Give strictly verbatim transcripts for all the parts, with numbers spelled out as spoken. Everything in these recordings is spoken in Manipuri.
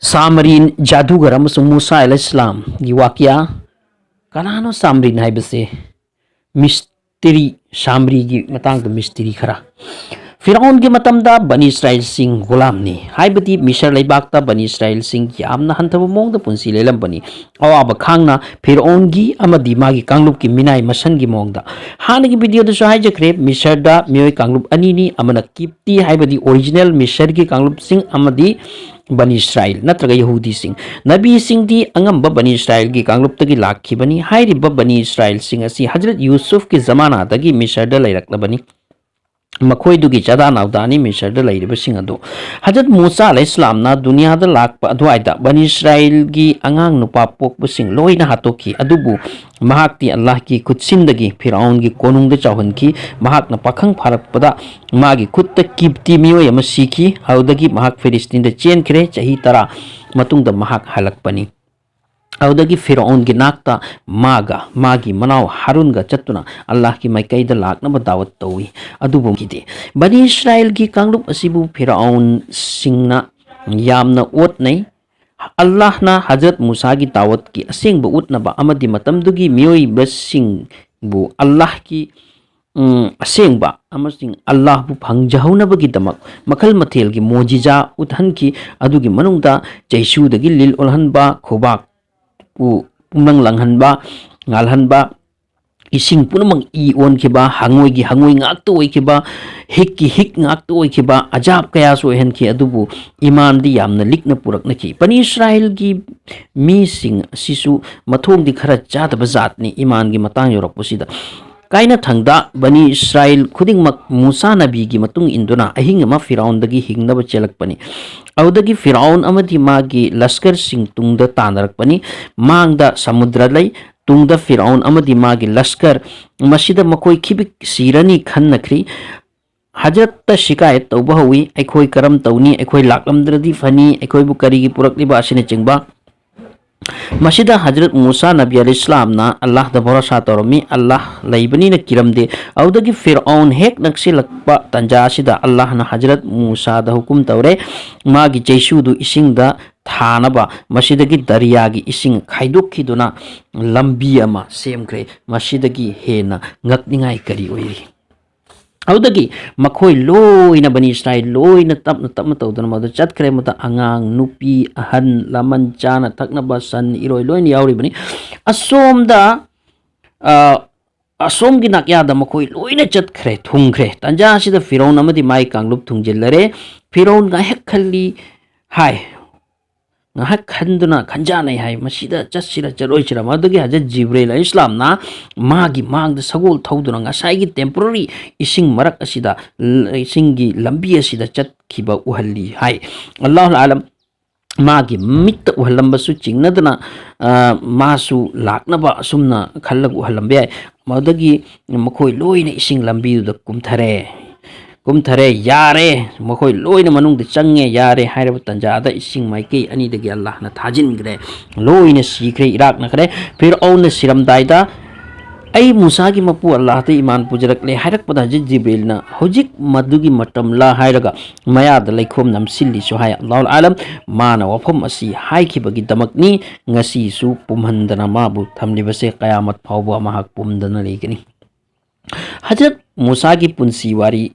ꯁꯥꯃꯔꯤꯟ, ꯖꯥꯗꯨꯒꯔ ꯑꯃꯁꯨꯡ ꯃꯨꯁꯥ ꯑꯦꯂꯥꯏꯍꯤꯁꯁꯂꯥꯝꯒꯤ ꯋꯥꯀꯤꯌꯥ꯫ ꯀꯅꯥꯅꯣ ꯁꯥꯃꯔꯤꯟ ꯍꯥꯏꯕꯁꯦ? ꯃꯤꯁꯇ꯭ꯔꯤ, ꯁꯥꯃꯔꯤꯒꯤ ꯃꯇꯥꯡꯗ ꯃꯤꯁꯇ꯭ꯔꯤ ꯈꯔ꯫ ꯐꯤꯔꯥꯎꯟꯒꯤ ꯃꯇꯝꯗ ꯕꯅꯤ ꯏꯁꯔꯥꯏꯜꯁꯤꯡ ꯒꯨꯂꯥꯝꯅꯤ, ꯍꯥꯏꯕꯗꯤ ꯃꯤꯁꯔ ꯂꯩꯕꯥꯛꯇ ꯕꯅꯤ ꯏꯁꯔꯥꯏꯜꯁꯤꯡ ꯌꯥꯝꯅ ꯍꯟꯊꯕ ꯃꯑꯣꯡꯗ ꯄꯨꯟꯁꯤ ꯂꯦꯜꯂꯝꯕꯅꯤ꯫ ꯑꯋꯥꯕ ꯈꯥꯡꯅ ꯐꯤꯔꯥꯎꯟꯒꯤ ꯑꯃꯗꯤ ꯃꯥꯒꯤ ꯀꯥꯡꯂꯨꯞꯀꯤ ꯃꯤꯅꯥꯏ ꯃꯁꯟꯒꯤ ꯃꯑꯣꯡꯗ꯫ ꯍꯥꯟꯅꯒꯤ ꯚꯤꯗꯤꯑꯣꯗꯁꯨ ꯍꯥꯏꯖꯈ꯭ꯔꯦ, ꯃꯤꯁꯔꯗ ꯃꯤꯑꯣꯏ ꯀꯥꯡꯂꯨꯞ ꯑꯅꯤꯅꯤ, ꯑꯃꯅ ꯀꯤꯞꯇꯤ ꯍꯥꯏꯕꯗꯤ ꯑꯣꯔꯤꯖꯤꯅꯦꯜ ꯃꯤꯁꯔꯒꯤ ꯀꯥꯡꯂꯨꯞꯁꯤꯡ ꯑꯃꯗꯤ ꯕꯅꯤ ꯏꯁꯔꯥꯏꯜ ꯅꯠꯇ꯭ꯔꯒ ꯌꯍꯨꯗꯤꯁꯤꯡ꯫ ꯅꯕꯤꯁꯤꯡꯗꯤ ꯑꯉꯝꯕ ꯕꯅꯤ ꯏꯁꯔꯥꯏꯜꯒꯤ ꯀꯥꯡꯂꯨꯞꯇꯒꯤ ꯂꯥꯛꯈꯤꯕꯅꯤ꯫ ꯍꯥꯏꯔꯤꯕ ꯕꯅꯤ ꯏꯁꯔꯥꯏꯜꯁꯤꯡ ꯑꯁꯤ ꯍꯖꯔꯠ ꯌꯨꯁꯨꯐꯀꯤ ꯖꯃꯥꯅꯥꯗꯒꯤ ꯃꯤꯁꯔꯗ ꯂꯩꯔꯛꯂꯕꯅꯤ꯫ ꯃꯈꯣꯏꯗꯨꯒꯤ ꯆꯥꯗꯥ ꯅꯥꯎꯗꯥꯅꯤ ꯃꯤꯁꯔꯗ ꯂꯩꯔꯤꯕꯁꯤꯡ ꯑꯗꯨ꯫ ꯍꯖꯔꯠ ꯃꯨꯁꯥ ꯑꯂꯩꯍꯤꯁꯂꯥꯝꯅ ꯗꯨꯅꯤꯌꯥꯗ ꯂꯥꯛꯄ ꯑꯗꯨꯋꯥꯏꯗ ꯕꯅꯤ ꯏꯁꯔꯥꯏꯜꯒꯤ ꯑꯉꯥꯡ ꯅꯨꯄꯥ ꯄꯣꯛꯄꯁꯤꯡ ꯂꯣꯏꯅ ꯍꯥꯠꯇꯣꯛꯈꯤ꯫ ꯑꯗꯨꯕꯨ ꯃꯍꯥꯛꯇꯤ ꯑꯜꯂꯥꯍꯀꯤ ꯈꯨꯠꯁꯤꯟꯗꯒꯤ ꯐꯤꯔꯥꯎꯟꯒꯤ ꯀꯣꯅꯨꯡꯗ ꯆꯥꯎꯍꯟꯈꯤ꯫ ꯃꯍꯥꯛꯅ ꯄꯥꯈꯪ ꯐꯥꯔꯛꯄꯗ ꯃꯥꯒꯤ ꯈꯨꯠꯇ ꯀꯤꯞꯇꯤ ꯃꯤꯑꯣꯏ ꯑꯃ ꯁꯤꯈꯤ꯫ ꯑꯗꯨꯗꯒꯤ ꯃꯍꯥꯛ ꯐꯤꯂꯤꯁꯇꯤꯟꯗ ꯆꯦꯟꯈ꯭ꯔꯦ꯫ ꯆꯍꯤ ꯇꯔꯥ ꯃꯇꯨꯡꯗ ꯃꯍꯥꯛ ꯍꯜꯂꯛꯄꯅꯤ꯫ ꯑꯗꯨꯗꯒꯤ ꯐꯤꯔꯥꯎꯟꯒꯤ ꯅꯥꯛꯇ ꯃꯥꯒ ꯃꯥꯒꯤ ꯃꯅꯥꯎ ꯍꯥꯔꯨꯟꯒ ꯆꯠꯇꯨꯅ ꯑꯜꯂꯥꯍꯀꯤ ꯃꯥꯏꯀꯩꯗ ꯂꯥꯛꯅꯕ ꯗꯥꯋꯠ ꯇꯧꯏ꯫ ꯑꯗꯨꯕꯨ ꯈꯤꯗꯦ꯫ ꯕꯅꯤ ꯏꯁꯔꯥꯏꯜꯒꯤ ꯀꯥꯡꯂꯨꯞ ꯑꯁꯤꯕꯨ ꯐꯤꯔꯥꯎꯟꯁꯤꯡꯅ ꯌꯥꯝꯅ ꯑꯣꯠꯅꯩ꯫ ꯑꯜꯂꯥꯍꯅ ꯍꯖꯔꯠ ꯃꯨꯁꯥꯒꯤ ꯗꯥꯋꯠꯀꯤ ꯑꯁꯦꯡꯕ ꯎꯠꯅꯕ ꯑꯃꯗꯤ ꯃꯇꯝꯗꯨꯒꯤ ꯃꯤꯑꯣꯏꯕꯁꯤꯡꯕꯨ ꯑꯜꯂꯥꯍꯀꯤ, ꯎꯝ, ꯑꯁꯦꯡꯕ ꯑꯃꯁꯨꯡ ꯑꯜꯂꯥꯍꯕꯨ ꯐꯪꯖꯍꯧꯅꯕꯒꯤꯗꯃꯛ ꯃꯈꯜ ꯃꯊꯦꯜꯒꯤ ꯃꯣꯖꯤꯖꯥ ꯎꯠꯍꯟꯈꯤ꯫ ꯑꯗꯨꯒꯤ ꯃꯅꯨꯡꯗ ꯆꯩꯁꯨꯗꯒꯤ ꯂꯤꯜ ꯑꯣꯜꯍꯟꯕ, ꯈꯨꯕꯥꯛꯄꯨ ꯄꯨꯝꯅꯪ ꯂꯪꯍꯟꯕ, ꯉꯥꯜꯍꯟꯕ, ꯏꯁꯤꯡ ꯄꯨꯝꯅꯃꯛ ꯏ ꯑꯣꯟꯈꯤꯕ, ꯍꯉꯣꯏꯒꯤ ꯍꯉꯣꯏ ꯉꯥꯛꯇ ꯑꯣꯏꯈꯤꯕ, ꯍꯤꯛꯀꯤ ꯍꯤꯛ ꯉꯥꯛꯇ ꯑꯣꯏꯈꯤꯕ, ꯑꯖꯥꯕ ꯀꯌꯥꯁꯨ ꯑꯣꯏꯍꯟꯈꯤ꯫ ꯑꯗꯨꯕꯨ ꯏꯃꯥꯟꯗꯤ ꯌꯥꯝꯅ ꯂꯤꯛꯅ ꯄꯨꯔꯛꯅꯈꯤ꯫ ꯕꯅꯤ ꯏꯁꯔꯥꯏꯜꯒꯤ ꯃꯤꯁꯤꯡ ꯑꯁꯤꯁꯨ ꯃꯊꯣꯡꯗꯤ ꯈꯔ ꯆꯥꯗꯕ ꯖꯥꯠꯅꯤ ꯏꯃꯥꯟꯒꯤ ꯃꯇꯥꯡ ꯌꯧꯔꯛꯄꯁꯤꯗ꯫ ꯀꯥꯏꯅꯊꯪꯗ ꯕꯅꯤ ꯏꯁꯔꯥꯏꯜ ꯈꯨꯗꯤꯡꯃꯛ ꯃꯨꯁꯥ ꯅꯕꯤꯒꯤ ꯃꯇꯨꯡ ꯏꯟꯗꯨꯅ ꯑꯍꯤꯡ ꯑꯃ ꯐꯤꯔꯥꯎꯟꯗꯒꯤ ꯍꯤꯡꯅꯕ ꯆꯦꯜꯂꯛꯄꯅꯤ꯫ ꯑꯗꯨꯗꯒꯤ ꯐꯤꯔꯥꯎꯟ ꯑꯃꯗꯤ ꯃꯥꯒꯤ ꯂꯁꯀꯔꯁꯤꯡ ꯇꯨꯡꯗ ꯇꯥꯟꯅꯔꯛꯄꯅꯤ꯫ ꯃꯥꯡꯗ ꯁꯃꯨꯗ꯭ꯔ ꯂꯩ, ꯇꯨꯡꯗ ꯐꯤꯔꯥꯎꯟ ꯑꯃꯗꯤ ꯃꯥꯒꯤ ꯂꯁꯀꯔ꯫ ꯃꯁꯤꯗ ꯃꯈꯣꯏ ꯈꯤꯕꯤꯛ ꯁꯤꯔꯅꯤ ꯈꯟꯅꯈ꯭ꯔꯤ꯫ ꯍꯖꯔꯠꯇ ꯁꯤꯀꯥꯌꯠ ꯇꯧꯕ ꯍꯧꯏ, "ꯑꯩꯈꯣꯏ ꯀꯔꯝ ꯇꯧꯅꯤ? ꯑꯩꯈꯣꯏ ꯂꯥꯛꯂꯝꯗ꯭ꯔꯗꯤ ꯐꯅꯤ, ꯑꯩꯈꯣꯏꯕꯨ ꯀꯔꯤꯒꯤ ꯄꯨꯔꯛꯂꯤꯕ?" ꯑꯁꯤꯅꯆꯤꯡꯕ꯫ ꯃꯁꯤꯗ ꯍꯖꯔꯠ ꯃꯨꯁꯥ ꯅꯕꯤ ꯑꯂꯤ ꯏꯁꯂꯥꯝꯅ ꯑꯜꯂꯥꯍꯗ ꯚꯔꯣꯁꯥ ꯇꯧꯔꯝꯃꯤ, ꯑꯜꯂꯥꯍ ꯂꯩꯕꯅꯤꯅ ꯀꯤꯔꯝꯗꯦ꯫ ꯑꯗꯨꯗꯒꯤ ꯐꯤꯔꯑꯧꯟ ꯍꯦꯛ ꯅꯛꯁꯤꯜꯂꯛꯄ ꯇꯥꯟꯖꯥ ꯑꯁꯤꯗ ꯑꯜꯂꯥꯍꯅ ꯍꯖꯔꯠ ꯃꯨꯁꯥꯗ ꯍꯨꯀꯨꯝ ꯇꯧꯔꯦ, ꯃꯥꯒꯤ ꯆꯩꯁꯨꯗꯨ ꯏꯁꯤꯡꯗ ꯊꯥꯅꯕ ꯃꯁꯤꯗꯒꯤ ꯗꯔꯤꯌꯥꯒꯤ ꯏꯁꯤꯡ ꯈꯥꯏꯗꯣꯛꯈꯤꯗꯨꯅ ꯂꯝꯕꯤ ꯑꯃ ꯁꯦꯝꯈ꯭ꯔꯦ꯫ ꯃꯁꯤꯗꯒꯤ ꯍꯦꯟꯅ ꯉꯛꯅꯤꯡꯉꯥꯏ ꯀꯔꯤ ꯑꯣꯏꯔꯤ? ꯑꯗꯨꯗꯒꯤ ꯃꯈꯣꯏ ꯂꯣꯏꯅ, ꯕꯅꯤ ꯏꯁꯔꯥꯏꯜ ꯂꯣꯏꯅ ꯇꯞꯅ ꯇꯞꯅ ꯇꯧꯗꯨꯅ ꯃꯗꯨ ꯆꯠꯈ꯭ꯔꯦ꯫ ꯃꯗꯨꯗ ꯑꯉꯥꯡ, ꯅꯨꯄꯤ, ꯑꯍꯟ, ꯂꯃꯟ, ꯆꯥꯅ ꯊꯛꯅꯕ, ꯁꯟ, ꯏꯔꯣꯏ ꯂꯣꯏꯅ ꯌꯥꯎꯔꯤꯕꯅꯤ꯫ ꯑꯁꯣꯝꯗ, ꯑ, ꯑꯁꯣꯝꯒꯤ ꯅꯥꯛꯌꯥꯗ ꯃꯈꯣꯏ ꯂꯣꯏꯅ ꯆꯠꯈ꯭ꯔꯦ, ꯊꯨꯡꯈ꯭ꯔꯦ꯫ ꯇꯥꯟꯖꯥ ꯑꯁꯤꯗ ꯐꯤꯔꯧꯟ ꯑꯃꯗꯤ ꯃꯥꯒꯤ ꯀꯥꯡꯂꯨꯞ ꯊꯨꯡꯖꯤꯜꯂꯔꯦ꯫ ꯐꯤꯔꯧꯟ ꯉꯥꯏꯍꯥꯛ ꯈꯜꯂꯤ ꯍꯥꯏ, ꯉꯥꯏꯍꯥꯛ ꯈꯟꯗꯨꯅ ꯈꯟꯖꯥꯟꯅꯩ ꯍꯥꯏ, ꯃꯁꯤꯗ ꯆꯠꯁꯤꯔ ꯆꯠꯂꯣꯏꯁꯤꯔ꯫ ꯃꯗꯨꯒꯤ ꯍꯖꯔꯠ ꯖꯤꯕ꯭ꯔꯤꯜ ꯑꯂꯩꯍꯤꯁꯂꯥꯝꯅ ꯃꯥꯒꯤ ꯃꯥꯡꯗ ꯁꯒꯣꯜ ꯊꯧꯗꯨꯅ ꯉꯁꯥꯏꯒꯤ temporary ꯏꯁꯤꯡ ꯃꯔꯛ ꯑꯁꯤꯗ, ꯏꯁꯤꯡꯒꯤ ꯂꯝꯕꯤ ꯑꯁꯤꯗ ꯆꯠꯈꯤꯕ ꯎꯍꯜꯂꯤ ꯍꯥꯏ꯫ ꯑꯜꯂꯥꯍꯨ ꯑꯥꯂꯝ, ꯃꯥꯒꯤ ꯃꯤꯠꯇ ꯎꯍꯜꯂꯝꯕꯁꯨ ꯆꯤꯡꯅꯗꯅ, ꯑ, ꯃꯥꯁꯨ ꯂꯥꯛꯅꯕ ꯑꯁꯨꯝꯅ ꯈꯜꯂꯒ ꯎꯍꯜꯂꯝꯕ ꯌꯥꯏ꯫ ꯃꯗꯨꯗꯒꯤ ꯃꯈꯣꯏ ꯂꯣꯏꯅ ꯏꯁꯤꯡ ꯂꯝꯕꯤꯗꯨꯗ ꯀꯨꯝꯊꯔꯦ꯫ ꯀꯨꯝꯊꯔꯦ, ꯌꯥꯔꯦ, ꯃꯈꯣꯏ ꯂꯣꯏꯅ ꯃꯅꯨꯡꯗ ꯆꯪꯉꯦ, ꯌꯥꯔꯦ ꯍꯥꯏꯔꯕ ꯇꯥꯟꯖꯥꯗ ꯏꯁꯤꯡ ꯃꯥꯏꯀꯩ ꯑꯅꯤꯗꯒꯤ ꯑꯜꯂꯥꯍꯅ ꯊꯥꯖꯤꯟꯈ꯭ꯔꯦ꯫ ꯂꯣꯏꯅ ꯁꯤꯈ꯭ꯔꯦ, ꯏꯔꯥꯛꯅꯈ꯭ꯔꯦ꯫ ꯐꯤꯔꯧꯟꯅ ꯁꯤꯔꯝꯗꯥꯏꯗ, "ꯑꯩ ꯃꯨꯁꯥꯒꯤ ꯃꯄꯨ ꯑꯜꯂꯥꯍꯗ ꯏꯃꯥꯟ ꯄꯨꯖꯔꯛꯂꯦ" ꯍꯥꯏꯔꯛꯄꯗ, ꯍꯖꯔꯠ ꯖꯤꯕ꯭ꯔꯤꯜꯅ "ꯍꯧꯖꯤꯛ ꯃꯗꯨꯒꯤ ꯃꯇꯝꯂꯥ?" ꯍꯥꯏꯔꯒ ꯃꯌꯥꯗ ꯂꯩꯈꯣꯝ ꯅꯝꯁꯤꯜꯂꯤꯁꯨ ꯍꯥꯏ꯫ ꯑꯜꯂꯥꯍꯨ ꯑꯥꯂꯝ, ꯃꯥꯅ ꯋꯥꯐꯝ ꯑꯁꯤ ꯍꯥꯏꯈꯤꯕꯒꯤꯗꯃꯛꯅꯤ ꯉꯁꯤꯁꯨ ꯄꯨꯝꯍꯟꯗꯅ ꯃꯥꯕꯨ ꯊꯝꯂꯤꯕꯁꯦ, ꯀꯌꯥꯃꯠ ꯐꯥꯎꯕ ꯃꯍꯥꯛ ꯄꯨꯝꯗꯅ ꯂꯩꯒꯅꯤ꯫ ꯍꯖꯔꯠ ꯃꯨꯁꯥꯒꯤ ꯄꯨꯟꯁꯤ ꯋꯥꯔꯤ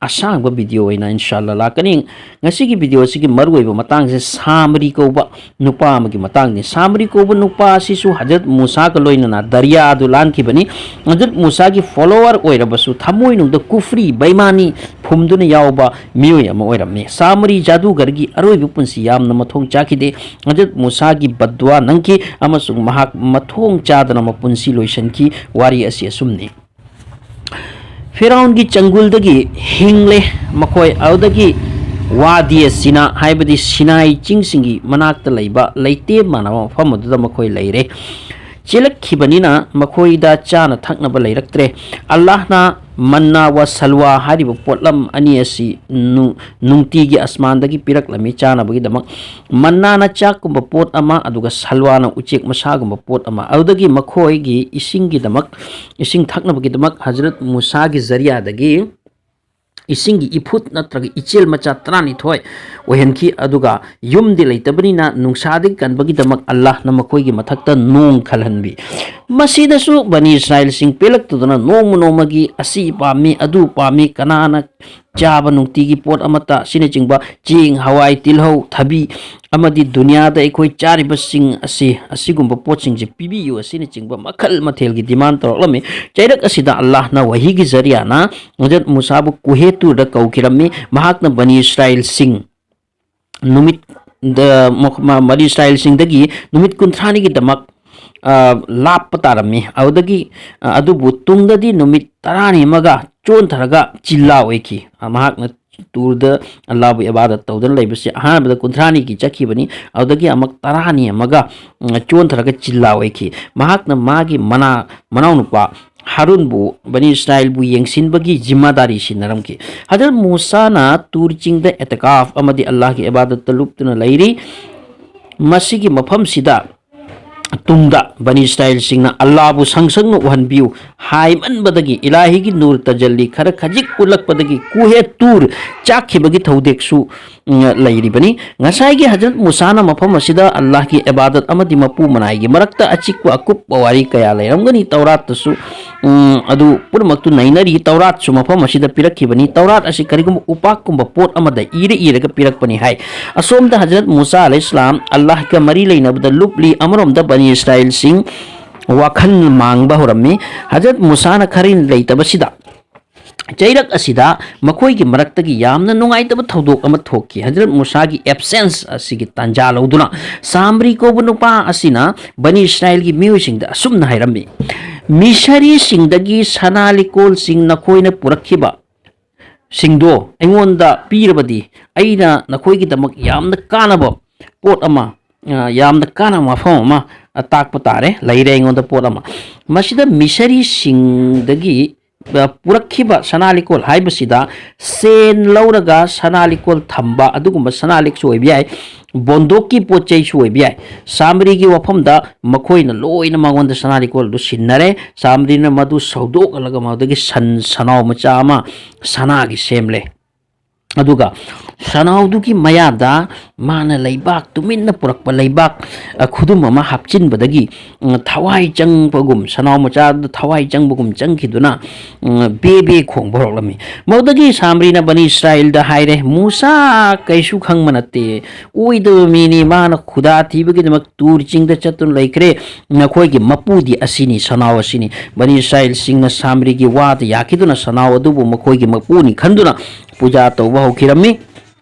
ꯑꯁꯥꯡꯕ video ꯑꯣꯏꯅ ꯏꯟꯁꯥꯜꯂꯥ ꯂꯥꯛꯀꯅꯤ꯫ ꯉꯁꯤꯒꯤ video ꯑꯁꯤꯒꯤ ꯃꯔꯨꯑꯣꯏꯕ ꯃꯇꯥꯡꯁꯦ ꯁꯥꯃꯔꯤ ꯀꯧꯕ ꯅꯨꯄꯥ ꯑꯃꯒꯤ ꯃꯇꯥꯡꯅꯤ꯫ ꯁꯥꯃꯔꯤ ꯀꯧꯕ ꯅꯨꯄꯥ ꯑꯁꯤꯁꯨ ꯍꯖꯔꯠ ꯃꯨꯁꯥꯒ ꯂꯣꯏꯅꯅ ꯗꯔꯤꯌꯥ ꯑꯗꯨ ꯂꯥꯟꯈꯤꯕꯅꯤ꯫ ꯍꯖꯔꯠ ꯃꯨꯁꯥꯒꯤ follower ꯑꯣꯏꯔꯕꯁꯨ ꯊꯃꯣꯏꯅꯨꯡꯗ ꯀꯨꯐ꯭ꯔꯤ, ꯕꯩꯃꯥꯅꯤ ꯐꯨꯝꯗꯨꯅ ꯌꯥꯎꯕ ꯃꯤꯑꯣꯏ ꯑꯃ ꯑꯣꯏꯔꯝꯃꯤ꯫ ꯁꯥꯃꯔꯤ ꯖꯥꯗꯨꯒꯔꯒꯤ ꯑꯔꯣꯏꯕ ꯄꯨꯟꯁꯤ ꯌꯥꯝꯅ ꯃꯊꯣꯡ ꯆꯥꯈꯤꯗꯦ꯫ ꯍꯖꯔꯠ ꯃꯨꯁꯥꯒꯤ ꯕꯗꯋꯥ ꯅꯪꯈꯤ ꯑꯃꯁꯨꯡ ꯃꯍꯥꯛ ꯃꯊꯣꯡ ꯆꯥꯗꯅ ꯃꯄꯨꯟꯁꯤ ꯂꯣꯏꯁꯤꯟꯈꯤ꯫ ꯋꯥꯔꯤ ꯑꯁꯤ ꯑꯁꯨꯝꯅꯤ꯫ ꯐꯤꯔꯥꯎꯟꯒꯤ ꯆꯪꯒꯨꯜꯗꯒꯤ ꯍꯤꯡꯂꯦ ꯃꯈꯣꯏ꯫ ꯑꯗꯨꯗꯒꯤ ꯋꯥꯗꯤ ꯁꯤꯅꯥ, ꯍꯥꯏꯕꯗꯤ ꯁꯤꯅꯥꯏ ꯆꯤꯡꯁꯤꯡꯒꯤ ꯃꯅꯥꯛꯇ ꯂꯩꯕ ꯂꯩꯇꯦꯝ ꯃꯥꯟꯅꯕ ꯃꯐꯝ ꯑꯗꯨꯗ ꯃꯈꯣꯏ ꯂꯩꯔꯦ꯫ ꯆꯦꯜꯂꯛꯈꯤꯕꯅꯤꯅ ꯃꯈꯣꯏꯗ ꯆꯥꯅ ꯊꯛꯅꯕ ꯂꯩꯔꯛꯇ꯭ꯔꯦ꯫ ꯑꯜꯂꯥꯍꯅ ꯃꯟꯅꯥ ꯋꯥ ꯁꯜꯋꯥ ꯍꯥꯏꯔꯤꯕ ꯄꯣꯠꯂꯝ ꯑꯅꯤ ꯑꯁꯤ ꯅꯨ-, ꯅꯨꯡꯇꯤꯒꯤ ꯑꯁꯃꯥꯟꯗꯒꯤ ꯄꯤꯔꯛꯂꯝꯃꯤ ꯆꯥꯅꯕꯒꯤꯗꯃꯛ꯫ ꯃꯟꯅꯥꯅ ꯆꯥꯛꯀꯨꯝꯕ ꯄꯣꯠ ꯑꯃ, ꯑꯗꯨꯒ ꯁꯜꯋꯥꯅ ꯎꯆꯦꯛ ꯃꯁꯥꯒꯨꯝꯕ ꯄꯣꯠ ꯑꯃ꯫ ꯑꯗꯨꯗꯒꯤ ꯃꯈꯣꯏꯒꯤ ꯏꯁꯤꯡꯒꯤꯗꯃꯛ, ꯏꯁꯤꯡ ꯊꯛꯅꯕꯒꯤꯗꯃꯛ ꯍꯖꯔꯠ ꯃꯨꯁꯥꯒꯤ ꯖꯔꯤꯌꯥꯗꯒꯤ ꯏꯁꯤꯡꯒꯤ ꯏꯐꯨꯠ ꯅꯠꯇ꯭ꯔꯒ ꯏꯆꯦꯜ ꯃꯆꯥ ꯇꯔꯥꯅꯤꯊꯣꯏ ꯑꯣꯏꯍꯟꯈꯤ꯫ ꯑꯗꯨꯒ ꯌꯨꯝꯗꯤ ꯂꯩꯇꯕꯅꯤꯅ ꯅꯨꯡꯁꯥꯗꯒꯤ ꯀꯟꯕꯒꯤꯗꯃꯛ ꯑꯜꯂꯥꯍꯅ ꯃꯈꯣꯏꯒꯤ ꯃꯊꯛꯇ ꯅꯣꯡ ꯈꯜꯍꯟꯕꯤ꯫ ꯃꯁꯤꯗꯁꯨ ꯕꯅꯤ ꯏꯁꯔꯥꯏꯜꯁꯤꯡ ꯄꯦꯜꯂꯛꯇꯗꯅ ꯅꯣꯡꯃ ꯅꯣꯡꯃꯒꯤ ꯑꯁꯤ ꯄꯥꯝꯃꯤ, ꯑꯗꯨ ꯄꯥꯝꯃꯤ, ꯀꯅꯥꯅ ꯆꯥꯕ ꯅꯨꯡꯇꯤꯒꯤ ꯄꯣꯠ ꯑꯃꯠꯇ ꯑꯁꯤꯅꯆꯤꯡꯕ ꯆꯦꯡ, ꯍꯋꯥꯏ, ꯇꯤꯜꯍꯧ, ꯊꯕꯤ ꯑꯃꯗꯤ ꯗꯨꯅꯤꯌꯥꯗ ꯑꯩꯈꯣꯏ ꯆꯥꯔꯤꯕꯁꯤꯡ ꯑꯁꯤ, ꯑꯁꯤꯒꯨꯝꯕ ꯄꯣꯠꯁꯤꯡꯁꯦ ꯄꯤꯕꯤꯌꯨ ꯑꯁꯤꯅꯆꯤꯡꯕ ꯃꯈꯜ ꯃꯊꯦꯜꯒꯤ ꯗꯤꯃꯥꯟ ꯇꯧꯔꯛꯂꯝꯃꯤ꯫ ꯆꯩꯔꯛ ꯑꯁꯤꯗ ꯑꯜꯂꯥꯍꯅ ꯋꯥꯍꯤꯒꯤ ꯖꯔꯤꯌꯥꯅ ꯍꯖꯔꯠ ꯃꯨꯁꯥꯕꯨ ꯀꯨꯍꯦ ꯇꯨꯔꯗ ꯀꯧꯈꯤꯔꯝꯃꯤ꯫ ꯃꯍꯥꯛꯅ ꯕꯅꯤ ꯏꯁꯔꯥꯏꯜꯁꯤꯡ ꯅꯨꯃꯤꯠ, ꯗ, ꯃ-, ꯃ-, ꯕꯅꯤ ꯏꯁꯔꯥꯏꯜꯁꯤꯡꯗꯒꯤ ꯅꯨꯃꯤꯠ ꯀꯨꯟꯊ꯭ꯔꯥꯅꯤꯒꯤꯗꯃꯛ, ꯑ, ꯂꯥꯞꯄ ꯇꯥꯔꯝꯃꯤ꯫ ꯑꯗꯨꯗꯒꯤ, ꯑ, ꯑꯗꯨꯕꯨ ꯇꯨꯡꯗꯗꯤ ꯅꯨꯃꯤꯠ ꯇꯔꯥꯅꯤ ꯑꯃꯒ ꯆꯣꯟꯊꯔꯒ ꯆꯤꯜꯂꯥ ꯑꯣꯏꯈꯤ꯫ ꯑ, ꯃꯍꯥꯛꯅ ꯇꯨꯔꯗ ꯑꯜꯂꯥꯕꯨ ꯏꯕꯥꯗꯠ ꯇꯧꯗꯨꯅ ꯂꯩꯕꯁꯤ ꯑꯍꯥꯟꯕꯗ ꯀꯨꯟꯊ꯭ꯔꯥꯅꯤꯒꯤ ꯆꯠꯈꯤꯕꯅꯤ꯫ ꯑꯗꯨꯗꯒꯤ ꯑꯃꯨꯛ ꯇꯔꯥꯅꯤ ꯑꯃꯒ, ꯎꯝ, ꯆꯣꯟꯊꯔꯒ ꯆꯤꯜꯂꯥ ꯑꯣꯏꯈꯤ꯫ ꯃꯍꯥꯛꯅ ꯃꯥꯒꯤ ꯃꯅꯥ-, ꯃꯅꯥꯎꯅꯨꯄꯥ ꯍꯥꯔꯨꯟꯕꯨ, ꯕꯅꯤ ꯏꯁꯔꯥꯏꯜꯕꯨ ꯌꯦꯡꯁꯤꯟꯕꯒꯤ ꯖꯤꯝꯃꯥꯗꯥꯔꯤ ꯁꯤꯟꯅꯔꯝꯈꯤ꯫ ꯍꯖꯔꯠ ꯃꯨꯁꯥꯅ ꯇꯨꯔ ꯆꯤꯡꯗ ꯑꯦꯇꯀꯥꯐ ꯑꯃꯗꯤ ꯑꯜꯂꯥꯍꯒꯤ ꯏꯕꯥꯗꯠꯇ ꯂꯨꯞꯇꯨꯅ ꯂꯩꯔꯤ꯫ ꯃꯁꯤꯒꯤ ꯃꯐꯝꯁꯤꯗ ꯇꯨꯡꯗ ꯕꯅꯤ ꯏꯁꯔꯥꯏꯜꯁꯤꯡꯅ ꯑꯜꯂꯥꯕꯨ ꯁꯪꯁꯪꯅ ꯎꯍꯟꯕꯤꯌꯨ ꯍꯥꯏꯃꯟꯕꯗꯒꯤ ꯏꯂꯥꯍꯤꯒꯤ ꯅꯨꯔ ꯇꯖꯜꯂꯤ ꯈꯔ ꯈꯖꯤꯛ ꯎꯠꯂꯛꯄꯗꯒꯤ ꯀꯨꯍꯦ ꯇꯨꯔ ꯆꯥꯛꯈꯤꯕꯒꯤ ꯊꯧꯗꯦꯛꯁꯨ, ꯎꯝ, ꯂꯩꯔꯤꯕꯅꯤ꯫ ꯉꯁꯥꯏꯒꯤ ꯍꯖꯔꯠ ꯃꯨꯁꯥꯅ ꯃꯐꯝ ꯑꯁꯤꯗ ꯑꯜꯂꯥꯍꯒꯤ ꯏꯕꯥꯗꯠ ꯑꯃꯗꯤ ꯃꯄꯨ ꯃꯅꯥꯏꯒꯤ ꯃꯔꯛꯇ ꯑꯆꯤꯛꯄ ꯑꯀꯨꯞꯄ ꯋꯥꯔꯤ ꯀꯌꯥ ꯂꯩꯔꯝꯒꯅꯤ꯫ ꯇꯧꯔꯥꯠꯇꯁꯨ, ꯎꯝ, ꯑꯗꯨ ꯄꯨꯝꯅꯃꯛꯇꯨ ꯅꯩꯅꯔꯤ꯫ ꯇꯧꯔꯥꯠꯁꯨ ꯃꯐꯝ ꯑꯁꯤꯗ ꯄꯤꯔꯛꯈꯤꯕꯅꯤ꯫ ꯇꯧꯔꯥꯠ ꯑꯁꯤ ꯀꯔꯤꯒꯨꯝꯕ ꯎꯄꯥꯛꯀꯨꯝꯕ ꯄꯣꯠ ꯑꯃꯗ ꯏꯔ ꯏꯔꯒ ꯄꯤꯔꯛꯄꯅꯤ ꯍꯥꯏ꯫ ꯑꯁꯣꯝꯗ ꯍꯖꯔꯠ ꯃꯨꯁꯥ ꯑꯂꯩꯍꯤꯁꯂꯥꯝ ꯑꯜꯂꯥꯍꯒ ꯃꯔꯤ ꯂꯩꯅꯕꯗ ꯂꯨꯞꯂꯤ, ꯑꯃꯔꯣꯝꯗ ꯕꯅꯤ ꯏꯁꯔꯥꯏꯜꯁꯤꯡ ꯋꯥꯈꯜ ꯃꯥꯡꯕ ꯍꯧꯔꯝꯃꯤ꯫ ꯍꯖꯔꯠ ꯃꯨꯁꯥꯅ ꯈꯔꯤ ꯂꯩꯇꯕꯁꯤꯗ, ꯆꯩꯔꯛ ꯑꯁꯤꯗ ꯃꯈꯣꯏꯒꯤ ꯃꯔꯛꯇꯒꯤ ꯌꯥꯝꯅ ꯅꯨꯡꯉꯥꯏꯇꯕ ꯊꯧꯗꯣꯛ ꯑꯃ ꯊꯣꯛꯈꯤ꯫ ꯍꯖꯔꯠ ꯃꯨꯁꯥꯒꯤ ꯑꯦꯕꯁꯦꯟꯁ ꯑꯁꯤꯒꯤ ꯇꯥꯟꯖꯥ ꯂꯧꯗꯨꯅ ꯁꯥꯝꯔꯤ ꯀꯧꯕ ꯅꯨꯄꯥ ꯑꯁꯤꯅ ꯕꯅꯤ ꯏꯁꯔꯥꯏꯜꯒꯤ ꯃꯤꯑꯣꯏꯁꯤꯡꯗ ꯑꯁꯨꯝꯅ ꯍꯥꯏꯔꯝꯃꯤ, "ꯃꯤꯁꯔꯤꯁꯤꯡꯗꯒꯤ ꯁꯅꯥ ꯂꯤꯀꯣꯜꯁꯤꯡ ꯅꯈꯣꯏꯅ ꯄꯨꯔꯛꯈꯤꯕ ꯁꯤꯡꯗꯣ ꯑꯩꯉꯣꯟꯗ ꯄꯤꯔꯕꯗꯤ ꯑꯩꯅ ꯅꯈꯣꯏꯒꯤꯗꯃꯛ ꯌꯥꯝꯅ ꯀꯥꯟꯅꯕ ꯄꯣꯠ ꯑꯃ, ꯑ, ꯌꯥꯝꯅ ꯀꯥꯟꯅꯕ ꯃꯐꯝ ꯑꯃ, ꯑ, ꯇꯥꯛꯄ ꯇꯥꯔꯦ, ꯂꯩꯔꯦ ꯑꯩꯉꯣꯟꯗ ꯄꯣꯠ ꯑꯃ꯫ ꯃꯁꯤꯗ ꯃꯤꯁꯔꯤꯁꯤꯡꯗꯒꯤ ꯑ, ꯄꯨꯔꯛꯈꯤꯕ ꯁꯅꯥ ꯂꯤꯛꯀꯣꯜ ꯍꯥꯏꯕꯁꯤꯗ ꯁꯦꯟ ꯂꯧꯔꯒ ꯁꯅꯥ ꯂꯤꯛꯀꯣꯜ ꯊꯝꯕ ꯑꯗꯨꯒꯨꯝꯕ ꯁꯅꯥ ꯂꯤꯛꯁꯨ ꯑꯣꯏꯕ ꯌꯥꯏ, ꯕꯣꯟꯗꯣꯛꯀꯤ ꯄꯣꯠ ꯆꯩꯁꯨ ꯑꯣꯏꯕ ꯌꯥꯏ꯫ ꯁꯥꯝꯕ꯭ꯔꯤꯒꯤ ꯋꯥꯐꯝꯗ ꯃꯈꯣꯏꯅ ꯂꯣꯏꯅ ꯃꯉꯣꯟꯗ ꯁꯅꯥ ꯂꯤꯛꯀꯣꯜꯗꯨ ꯁꯤꯟꯅꯔꯦ꯫ ꯁꯥꯝꯕ꯭ꯔꯤꯅ ꯃꯗꯨ ꯁꯧꯗꯣꯛꯍꯜꯂꯒ ꯃꯗꯨꯗꯒꯤ ꯁꯟ ꯁꯅꯥꯎ ꯃꯆꯥ ꯑꯃ ꯁꯅꯥꯒꯤ ꯁꯦꯝꯂꯦ꯫ ꯑꯗꯨꯒ ꯁꯅꯥꯎꯗꯨꯒꯤ ꯃꯌꯥꯗ ꯃꯥꯅ ꯂꯩꯕꯥꯛ, ꯇꯨꯃꯤꯟꯅ ꯄꯨꯔꯛꯄ ꯂꯩꯕꯥꯛ, ꯑ, ꯈꯨꯗꯨꯝ ꯑꯃ ꯍꯥꯞꯆꯤꯟꯕꯗꯒꯤ, ꯎꯝ, ꯊꯋꯥꯏ ꯆꯪꯕꯒꯨꯝ, ꯁꯅꯥꯎ ꯃꯆꯥꯗꯨꯗ ꯊꯋꯥꯏ ꯆꯪꯕꯒꯨꯝ ꯆꯪꯈꯤꯗꯨꯅ, ꯎꯝ, ꯕꯦ ꯕꯦ ꯈꯣꯡꯕ ꯍꯧꯔꯛꯂꯝꯃꯤ꯫ ꯃꯗꯨꯗꯒꯤ ꯁꯥꯝꯕ꯭ꯔꯤꯅ ꯕꯅꯤ ꯏꯁꯔꯥꯏꯜꯗ ꯍꯥꯏꯔꯦ, "ꯃꯨꯁꯥ ꯀꯩꯁꯨ ꯈꯪꯕ ꯅꯠꯇꯦ, ꯑꯣꯏꯗꯕ ꯃꯤꯅꯤ, ꯃꯥꯅ ꯈꯨꯗꯥ ꯊꯤꯕꯒꯤꯗꯃꯛ ꯇꯨꯔ ꯆꯤꯡꯗ ꯆꯠꯇꯨꯅ ꯂꯩꯈ꯭ꯔꯦ꯫ ꯅꯈꯣꯏꯒꯤ ꯃꯄꯨꯗꯤ ꯑꯁꯤꯅꯤ, ꯁꯅꯥꯎ ꯑꯁꯤꯅꯤ꯫" ꯕꯅꯤ ꯏꯁꯔꯥꯏꯜꯁꯤꯡꯅ ꯁꯥꯝꯕ꯭ꯔꯤꯒꯤ ꯋꯥꯗ ꯌꯥꯈꯤꯗꯨꯅ ꯁꯅꯥꯎ ꯑꯗꯨꯕꯨ ꯃꯈꯣꯏꯒꯤ ꯃꯄꯨꯅꯤ ꯈꯟꯗꯨꯅ ꯄꯨꯖꯥ ꯇꯧꯕ ꯍꯧꯈꯤꯔꯝꯃꯤ꯫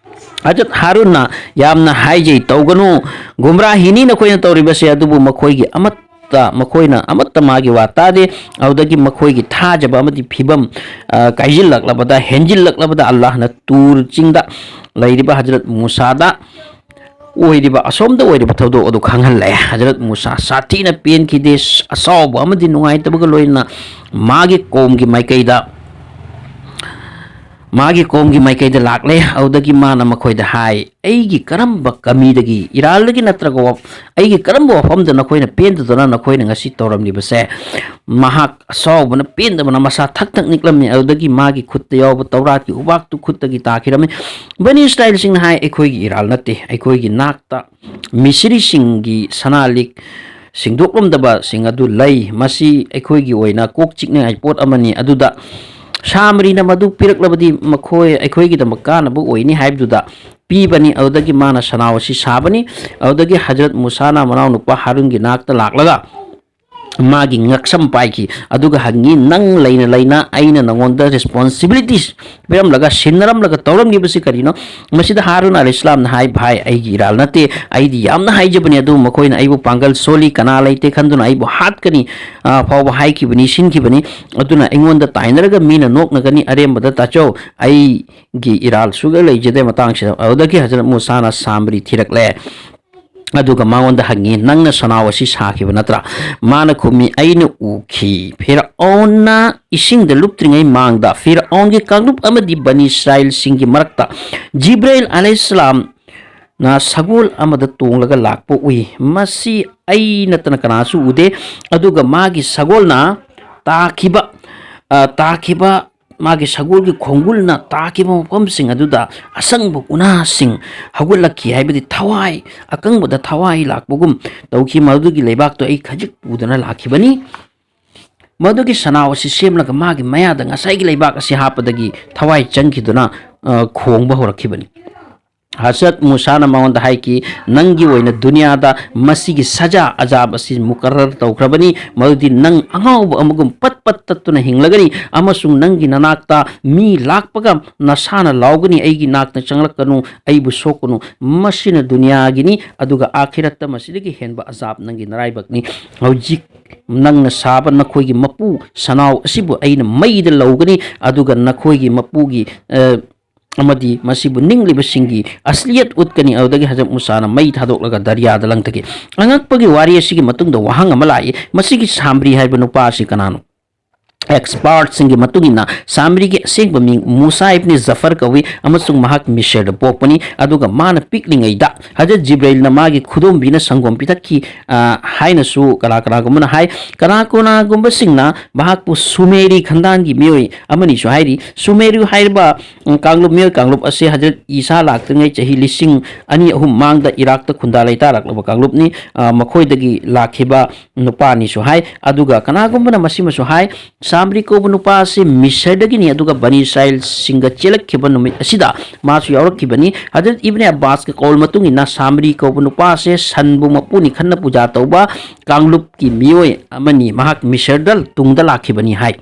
ꯍꯖꯔꯠ ꯍꯥꯔꯨꯟꯅ ꯌꯥꯝꯅ ꯍꯥꯏꯖꯩ, "ꯇꯧꯒꯅꯨ, ꯒꯨꯝꯔꯥꯍꯤꯅꯤ ꯅꯈꯣꯏꯅ ꯇꯧꯔꯤꯕꯁꯦ", ꯑꯗꯨꯕꯨ ꯃꯈꯣꯏꯒꯤ ꯑꯃꯠꯇ, ꯃꯈꯣꯏꯅ ꯑꯃꯠꯇ ꯃꯥꯒꯤ ꯋꯥ ꯇꯥꯗꯦ꯫ ꯑꯗꯨꯗꯒꯤ ꯃꯈꯣꯏꯒꯤ ꯊꯥꯖꯕ ꯑꯃꯗꯤ ꯐꯤꯕꯝ, ꯑ, ꯀꯥꯏꯖꯤꯜꯂꯛꯂꯕꯗ, ꯍꯦꯟꯖꯤꯜꯂꯛꯂꯕꯗ, ꯑꯜꯂꯥꯍꯅ ꯇꯨꯔ ꯆꯤꯡꯗ ꯂꯩꯔꯤꯕ ꯍꯖꯔꯠ ꯃꯨꯁꯥꯗ ꯑꯣꯏꯔꯤꯕ, ꯑꯁꯣꯝꯗ ꯑꯣꯏꯔꯤꯕ ꯊꯧꯗꯣꯛ ꯑꯗꯨ ꯈꯪꯍꯜꯂꯛꯑꯦ꯫ ꯍꯖꯔꯠ ꯃꯨꯁꯥ ꯁꯥꯊꯤꯅ ꯄꯦꯟꯈꯤꯗꯦ꯫ ꯑꯁꯥꯎꯕ ꯑꯃꯗꯤ ꯅꯨꯡꯉꯥꯏꯇꯕꯒ ꯂꯣꯏꯅꯅ ꯃꯥꯒꯤ ꯀꯧꯝꯒꯤ ꯃꯥꯏꯀꯩꯗ, ꯃꯥꯒꯤ ꯀꯧꯝꯒꯤ ꯃꯥꯏꯀꯩꯗ ꯂꯥꯛꯂꯦ꯫ ꯑꯗꯨꯗꯒꯤ ꯃꯥꯅ ꯃꯈꯣꯏꯗ ꯍꯥꯏ, "ꯑꯩꯒꯤ ꯀꯔꯝꯕ ꯀꯃꯤꯗꯒꯤ, ꯏꯔꯥꯜꯗꯒꯤ ꯅꯠꯇ꯭ꯔꯒ ꯋꯥ-, ꯑꯩꯒꯤ ꯀꯔꯝꯕ ꯋꯥꯐꯝꯗ ꯅꯈꯣꯏꯅ ꯄꯦꯟꯗꯗꯅ ꯅꯈꯣꯏꯅ ꯉꯁꯤ ꯇꯧꯔꯝꯂꯤꯕꯁꯦ?" ꯃꯍꯥꯛ ꯑꯁꯥꯎꯕꯅ ꯄꯦꯟꯗꯕꯅ ꯃꯁꯥ ꯊꯛ ꯊꯛ ꯅꯤꯛꯂꯝꯃꯤ꯫ ꯑꯗꯨꯗꯒꯤ ꯃꯥꯒꯤ ꯈꯨꯠꯇ ꯌꯥꯎꯕ ꯇꯧꯔꯥꯠꯀꯤ ꯎꯕꯥꯛꯇꯨ ꯈꯨꯠꯇꯒꯤ ꯇꯥꯈꯤꯔꯝꯃꯤ꯫ ꯕꯅꯤ ꯏꯁꯔꯥꯏꯜꯁꯤꯡꯅ ꯍꯥꯏ, "ꯑꯩꯈꯣꯏꯒꯤ ꯏꯔꯥꯜ ꯅꯠꯇꯦ, ꯑꯩꯈꯣꯏꯒꯤ ꯅꯥꯛꯇ ꯃꯤꯁꯤꯔꯤꯁꯤꯡꯒꯤ ꯁꯅꯥ ꯂꯤꯛ ꯁꯤꯡꯗꯣꯛꯂꯝꯗꯕꯁꯤꯡ ꯑꯗꯨ ꯂꯩ꯫ ꯃꯁꯤ ꯑꯩꯈꯣꯏꯒꯤ ꯑꯣꯏꯅ ꯀꯣꯛ ꯆꯤꯛꯅꯤꯡꯉꯥꯏ ꯄꯣꯠ ꯑꯃꯅꯤ꯫ ꯑꯗꯨꯗ ꯁꯥꯃꯔꯤꯅ ꯃꯗꯨ ꯄꯤꯔꯛꯂꯕꯗꯤ ꯃꯈꯣꯏ ꯑꯩꯈꯣꯏꯒꯤꯗꯃꯛ ꯀꯥꯟꯅꯕ ꯑꯣꯏꯅꯤ ꯍꯥꯏꯕꯗꯨꯗ ꯄꯤꯕꯅꯤ꯫" ꯑꯗꯨꯗꯒꯤ ꯃꯥꯅ ꯁꯅꯥꯎ ꯑꯁꯤ ꯁꯥꯕꯅꯤ꯫ ꯑꯗꯨꯗꯒꯤ ꯍꯖꯔꯠ ꯃꯨꯁꯥꯅ ꯃꯅꯥꯎꯅꯨꯄꯥ ꯍꯥꯔꯨꯟꯒꯤ ꯅꯥꯛꯇ ꯂꯥꯛꯂꯒ ꯃꯥꯒꯤ ꯉꯛꯁꯝ ꯄꯥꯏꯈꯤ꯫ ꯑꯗꯨꯒ ꯍꯪꯉꯤ, "ꯅꯪ ꯂꯩꯅ ꯂꯩꯅ ꯑꯩꯅ ꯅꯉꯣꯟꯗ ꯔꯦꯁꯄꯣꯟꯁꯤꯕꯤꯂꯤꯇꯤꯁ ꯄꯤꯔꯝꯂꯒ, ꯁꯤꯟꯅꯔꯝꯂꯒ ꯇꯧꯔꯝꯂꯤꯕꯁꯤ ꯀꯔꯤꯅꯣ?" ꯃꯁꯤꯗ ꯍꯥꯔꯨꯟ ꯑꯂꯤ ꯏꯁꯂꯥꯝꯅ ꯍꯥꯏ, "ꯚꯥꯏ, ꯑꯩꯒꯤ ꯏꯔꯥꯜ ꯅꯠꯇꯦ꯫ ꯑꯩꯗꯤ ꯌꯥꯝꯅ ꯍꯥꯏꯖꯕꯅꯤ, ꯑꯗꯨꯕꯨ ꯃꯈꯣꯏꯅ ꯑꯩꯕꯨ ꯄꯥꯡꯒꯜ ꯁꯣꯜꯂꯤ, ꯀꯅꯥ ꯂꯩꯇꯦ ꯈꯟꯗꯨꯅ ꯑꯩꯕꯨ ꯍꯥꯠꯀꯅꯤ, ꯑ, ꯐꯥꯎꯕ ꯍꯥꯏꯈꯤꯕꯅꯤ, ꯁꯤꯟꯈꯤꯕꯅꯤ꯫ ꯑꯗꯨꯅ ꯑꯩꯉꯣꯟꯗ ꯇꯥꯏꯅꯔꯒ ꯃꯤꯅ ꯅꯣꯛꯅꯒꯅꯤ꯫ ꯑꯔꯦꯝꯕꯗ ꯇꯥꯆꯧ, ꯑꯩꯒꯤ ꯏꯔꯥꯜ ꯁꯨꯛꯂꯩ ꯂꯩꯖꯗꯦ ꯃꯇꯥꯡꯁꯤꯗ꯫" ꯑꯗꯨꯗꯒꯤ ꯍꯖꯔꯠ ꯃꯨꯁꯥꯅ ꯁꯥꯝꯕ꯭ꯔꯤ ꯊꯤꯔꯛꯂꯦ꯫ ꯑꯗꯨꯒ ꯃꯉꯣꯟꯗ ꯍꯪꯉꯤ, "ꯅꯪꯅ ꯁꯅꯥꯎ ꯑꯁꯤ ꯁꯥꯈꯤꯕ ꯅꯠꯇ꯭ꯔꯥ?" ꯃꯥꯅ ꯈꯨꯝꯃꯤ, "ꯑꯩꯅ ꯎꯈꯤ꯫ ꯐꯤꯔꯑꯧꯟꯅ ꯏꯁꯤꯡꯗ ꯂꯨꯞꯇ꯭ꯔꯤꯉꯩ ꯃꯥꯡꯗ ꯐꯤꯔꯑꯧꯟꯒꯤ ꯀꯥꯡꯂꯨꯞ ꯑꯃꯗꯤ ꯕꯅꯤ ꯏꯁꯔꯥꯏꯜꯁꯤꯡꯒꯤ ꯃꯔꯛꯇ ꯖꯤꯕ꯭ꯔꯥꯏꯜ ꯑꯂꯩꯍꯤꯁꯁꯂꯥꯝꯅ ꯁꯒꯣꯜ ꯑꯃꯗ ꯇꯣꯡꯂꯒ ꯂꯥꯛꯄ ꯎꯏ꯫ ꯃꯁꯤ ꯑꯩ ꯅꯠꯇꯅ ꯀꯅꯥꯁꯨ ꯎꯗꯦ꯫ ꯑꯗꯨꯒ ꯃꯥꯒꯤ ꯁꯒꯣꯜꯅ ꯇꯥꯈꯤꯕ, ꯑ, ꯇꯥꯈꯤꯕ ꯃꯥꯒꯤ ꯁꯒꯣꯜꯒꯤ ꯈꯣꯡꯒꯨꯜꯅ ꯇꯥꯈꯤꯕ ꯃꯐꯝꯁꯤꯡ ꯑꯗꯨꯗ ꯑꯁꯪꯕ ꯎꯅꯥꯁꯤꯡ ꯍꯧꯒꯠꯂꯛꯈꯤ", ꯍꯥꯏꯕꯗꯤ ꯊꯋꯥꯏ, ꯑꯀꯪꯕꯗ ꯊꯋꯥꯏ ꯂꯥꯛꯄꯒꯨꯝ ꯇꯧꯈꯤ꯫ "ꯃꯗꯨꯒꯤ ꯂꯩꯕꯥꯛꯇꯣ ꯑꯩ ꯈꯖꯤꯛ ꯄꯨꯗꯨꯅ ꯂꯥꯛꯈꯤꯕꯅꯤ"꯫ ꯃꯗꯨꯒꯤ ꯁꯅꯥꯎ ꯑꯁꯤ ꯁꯦꯝꯂꯒ ꯃꯥꯒꯤ ꯃꯌꯥꯗ ꯉꯁꯥꯏꯒꯤ ꯂꯩꯕꯥꯛ ꯑꯁꯤ ꯍꯥꯞꯄꯗꯒꯤ ꯊꯋꯥꯏ ꯆꯪꯈꯤꯗꯨꯅ, ꯑ, ꯈꯣꯡꯕ ꯍꯧꯔꯛꯈꯤꯕꯅꯤ꯫ ꯍꯖꯔꯠ ꯃꯨꯁꯥꯅ ꯃꯉꯣꯟꯗ ꯍꯥꯏꯈꯤ, "ꯅꯪꯒꯤ ꯑꯣꯏꯅ ꯗꯨꯅꯤꯌꯥꯗ ꯃꯁꯤꯒꯤ ꯁꯖꯥ ꯑꯖꯥꯕ ꯑꯁꯤ ꯃꯨꯀꯔꯔ ꯇꯧꯈ꯭ꯔꯕꯅꯤ, ꯃꯗꯨꯗꯤ ꯅꯪ ꯑꯉꯥꯎꯕ ꯑꯃꯒꯨꯝ ꯄꯠ ꯄꯠ ꯇꯠꯇꯨꯅ ꯍꯤꯡꯂꯒꯅꯤ, ꯑꯃꯁꯨꯡ ꯅꯪꯒꯤ ꯅꯅꯥꯛꯇ ꯃꯤ ꯂꯥꯛꯄꯒ ꯅꯁꯥꯅ ꯂꯥꯎꯒꯅꯤ, 'ꯑꯩꯒꯤ ꯅꯥꯛꯇ ꯆꯪꯂꯛꯀꯅꯨ, ꯑꯩꯕꯨ ꯁꯣꯛꯀꯅꯨ.' ꯃꯁꯤꯅ ꯗꯨꯅꯤꯌꯥꯒꯤꯅꯤ, ꯑꯗꯨꯒ ꯑꯥꯈꯤꯔꯠꯇ ꯃꯁꯤꯗꯒꯤ ꯍꯦꯟꯕ ꯑꯖꯥꯕ ꯅꯪꯒꯤ ꯅꯔꯥꯏꯕꯛꯅꯤ꯫ ꯍꯧꯖꯤꯛ ꯅꯪꯅ ꯁꯥꯕ ꯅꯈꯣꯏꯒꯤ ꯃꯄꯨ ꯁꯅꯥꯎ ꯑꯁꯤꯕꯨ ꯑꯩꯅ ꯃꯩꯗ ꯂꯧꯒꯅꯤ, ꯑꯗꯨꯒ ꯅꯈꯣꯏꯒꯤ ꯃꯄꯨꯒꯤ, ꯑ, ꯑꯃꯗꯤ ꯃꯁꯤꯕꯨ ꯅꯤꯡꯂꯤꯕꯁꯤꯡꯒꯤ ꯑꯁꯂꯤꯌꯠ ꯎꯠꯀꯅꯤ"꯫ ꯑꯗꯨꯗꯒꯤ ꯍꯖꯔꯠ ꯃꯨꯁꯥꯅ ꯃꯩ ꯊꯥꯗꯣꯛꯂꯒ ꯗꯔꯤꯌꯥꯗ ꯂꯪꯊꯈꯤ꯫ ꯑꯉꯛꯄꯒꯤ ꯋꯥꯔꯤ ꯑꯁꯤꯒꯤ ꯃꯇꯨꯡꯗ ꯋꯥꯍꯪ ꯑꯃ ꯂꯥꯛꯏ, ꯃꯁꯤꯒꯤ ꯁꯥꯝꯕ꯭ꯔꯤ ꯍꯥꯏꯕ ꯅꯨꯄꯥ ꯑꯁꯤ ꯀꯅꯥꯅꯣ? ꯑꯦꯛꯁꯄꯥꯔꯠꯁꯤꯡꯒꯤ ꯃꯇꯨꯡ ꯏꯟꯅ ꯁꯥꯝꯕ꯭ꯔꯤꯒꯤ ꯑꯁꯦꯡꯕ ꯃꯤꯡ ꯃꯨꯁꯥ ꯏꯕꯅꯤ ꯖꯐꯔ ꯀꯧꯏ, ꯑꯃꯁꯨꯡ ꯃꯍꯥꯛ ꯃꯤꯁꯔꯗ ꯄꯣꯛꯄꯅꯤ꯫ ꯑꯗꯨꯒ ꯃꯥꯅ ꯄꯤꯛꯂꯤꯉꯩꯗ ꯍꯖꯔꯠ ꯖꯤꯕ꯭ꯔꯥꯏꯜꯅ ꯃꯥꯒꯤ ꯈꯨꯗꯣꯝꯕꯤꯅ ꯁꯪꯒꯣꯝ ꯄꯤꯊꯛꯈꯤ, ꯑ, ꯍꯥꯏꯅꯁꯨ ꯀꯅꯥ ꯀꯅꯥꯒꯨꯝꯕꯅ ꯍꯥꯏ꯫ ꯀꯅꯥ ꯀꯅꯥꯒꯨꯝꯕꯁꯤꯡꯅ ꯃꯍꯥꯛꯄꯨ ꯁꯨꯃꯦꯔꯤ ꯈꯟꯗꯥꯟꯒꯤ ꯃꯤꯑꯣꯏ ꯑꯃꯅꯤꯁꯨ ꯍꯥꯏꯔꯤ꯫ ꯁꯨꯃꯦꯔꯨ ꯍꯥꯏꯔꯤꯕ, ꯎꯝ, ꯀꯥꯡꯂꯨꯞ, ꯃꯤꯑꯣꯏ ꯀꯥꯡꯂꯨꯞ ꯑꯁꯤ ꯍꯖꯔꯠ ꯏꯁꯥ ꯂꯥꯛꯇ꯭ꯔꯤꯉꯩ ꯆꯍꯤ ꯂꯤꯁꯤꯡ ꯑꯅꯤ ꯑꯍꯨꯝ ꯃꯥꯡꯗ ꯏꯔꯥꯛꯇ ꯈꯨꯟꯗꯥ ꯂꯩꯇꯥꯔꯛꯂꯕ ꯀꯥꯡꯂꯨꯞꯅꯤ꯫ ꯑ, ꯃꯈꯣꯏꯗꯒꯤ ꯂꯥꯛꯈꯤꯕ ꯅꯨꯄꯥꯅꯤꯁꯨ ꯍꯥꯏ꯫ ꯑꯗꯨꯒ ꯀꯅꯥꯒꯨꯝꯕꯅ ꯃꯁꯤꯃꯁꯨ ꯍꯥꯏ, ꯁꯥꯝꯔꯤ ꯀꯧꯕ ꯅꯨꯄꯥ ꯑꯁꯤ ꯃꯤꯁꯔꯗꯒꯤꯅꯤ, ꯑꯗꯨꯒ ꯕꯅꯤ ꯏꯁꯔꯥꯏꯜꯁꯤꯡꯒ ꯆꯦꯜꯂꯛꯈꯤꯕ ꯅꯨꯃꯤꯠ ꯑꯁꯤꯗ ꯃꯥꯁꯨ ꯌꯥꯎꯔꯛꯈꯤꯕꯅꯤ꯫ ꯍꯖꯔꯠ ꯏꯕꯅꯦ ꯑꯕꯥꯁꯀꯤ ꯀꯧꯜ ꯃꯇꯨꯡ ꯏꯟꯅ ꯁꯥꯝꯔꯤ ꯀꯧꯕ ꯅꯨꯄꯥ ꯑꯁꯤ ꯁꯟꯕꯨ ꯃꯄꯨꯅꯤ ꯈꯟꯅ ꯄꯨꯖꯥ ꯇꯧꯕ ꯀꯥꯡꯂꯨꯞꯀꯤ ꯃꯤꯑꯣꯏ ꯑꯃꯅꯤ, ꯃꯍꯥꯛ ꯃꯤꯁꯔꯗ ꯇꯨꯡꯗ ꯂꯥꯛꯈꯤꯕꯅꯤ ꯍꯥꯏ꯫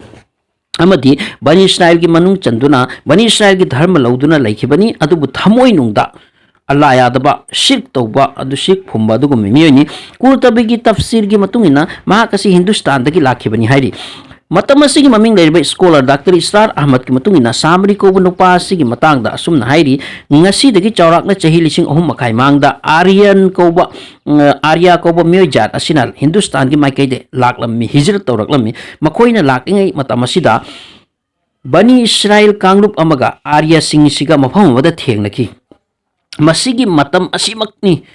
ꯑꯃꯗꯤ ꯕꯅꯤ ꯏꯁꯔꯥꯏꯜꯒꯤ ꯃꯅꯨꯡ ꯆꯟꯗꯨꯅ ꯕꯅꯤ ꯏꯁꯔꯥꯏꯜꯒꯤ ꯙꯔꯃ ꯂꯧꯗꯨꯅ ꯂꯩꯈꯤꯕꯅꯤ, ꯑꯗꯨꯕꯨ ꯊꯃꯣꯏꯅꯨꯡꯗ ꯑꯜꯂꯥ ꯌꯥꯗꯕ, ꯁꯤꯔꯛ ꯇꯧꯕ, ꯑꯗꯨ ꯁꯤꯔꯛ ꯐꯨꯝꯕ ꯑꯗꯨꯒꯨꯝꯕ ꯃꯤꯑꯣꯏꯅꯤ꯫ ꯀꯨꯔꯇꯕꯤꯒꯤ ꯇꯐꯁꯤꯔꯒꯤ ꯃꯇꯨꯡ ꯏꯟꯅ ꯃꯍꯥꯛ ꯑꯁꯤ ꯍꯤꯟꯗꯨꯁꯇꯥꯟꯗꯒꯤ ꯂꯥꯛꯈꯤꯕꯅꯤ ꯍꯥꯏꯔꯤ꯫ ꯃꯇꯝ ꯑꯁꯤꯒꯤ ꯃꯃꯤꯡ ꯂꯩꯔꯕ scholar Doctor Israr Ahmedꯀꯤ ꯃꯇꯨꯡ ꯏꯟꯅ, ꯁꯥꯃꯔꯤ ꯀꯧꯕ ꯅꯨꯄꯥ ꯑꯁꯤꯒꯤ ꯃꯇꯥꯡꯗ ꯑꯁꯨꯝꯅ ꯍꯥꯏꯔꯤ: "ꯉꯁꯤꯗꯒꯤ ꯆꯥꯎꯔꯥꯛꯅ ꯆꯍꯤ ꯂꯤꯁꯤꯡ ꯑꯍꯨꯝ ꯃꯈꯥꯏ ꯃꯥꯡꯗ ꯑꯥꯔꯌꯟ ꯀꯧꯕ, ꯎꯝ, ꯑꯥꯔꯌꯥ ꯀꯧꯕ ꯃꯤꯑꯣꯏ ꯖꯥꯠ ꯑꯁꯤꯅ ꯍꯤꯟꯗꯨꯁꯇꯥꯟꯒꯤ ꯃꯥꯏꯀꯩꯗ ꯂꯥꯛꯂꯝꯃꯤ, ꯍꯤꯖꯔꯠ ꯇꯧꯔꯛꯂꯝꯃꯤ꯫ ꯃꯈꯣꯏꯅ ꯂꯥꯛꯂꯤꯉꯩ ꯃꯇꯝ ꯑꯁꯤꯗ ꯕꯅꯤ ꯏꯁꯔꯥꯏꯜ ꯀꯥꯡꯂꯨꯞ ꯑꯃꯒ ꯑꯥꯔꯌꯥꯁꯤꯡꯁꯤꯒ ꯃꯐꯝ ꯑꯃꯗ ꯊꯦꯡꯅꯈꯤ꯫ ꯃꯁꯤꯒꯤ ꯃꯇꯝ ꯑꯁꯤꯃꯛꯅꯤ,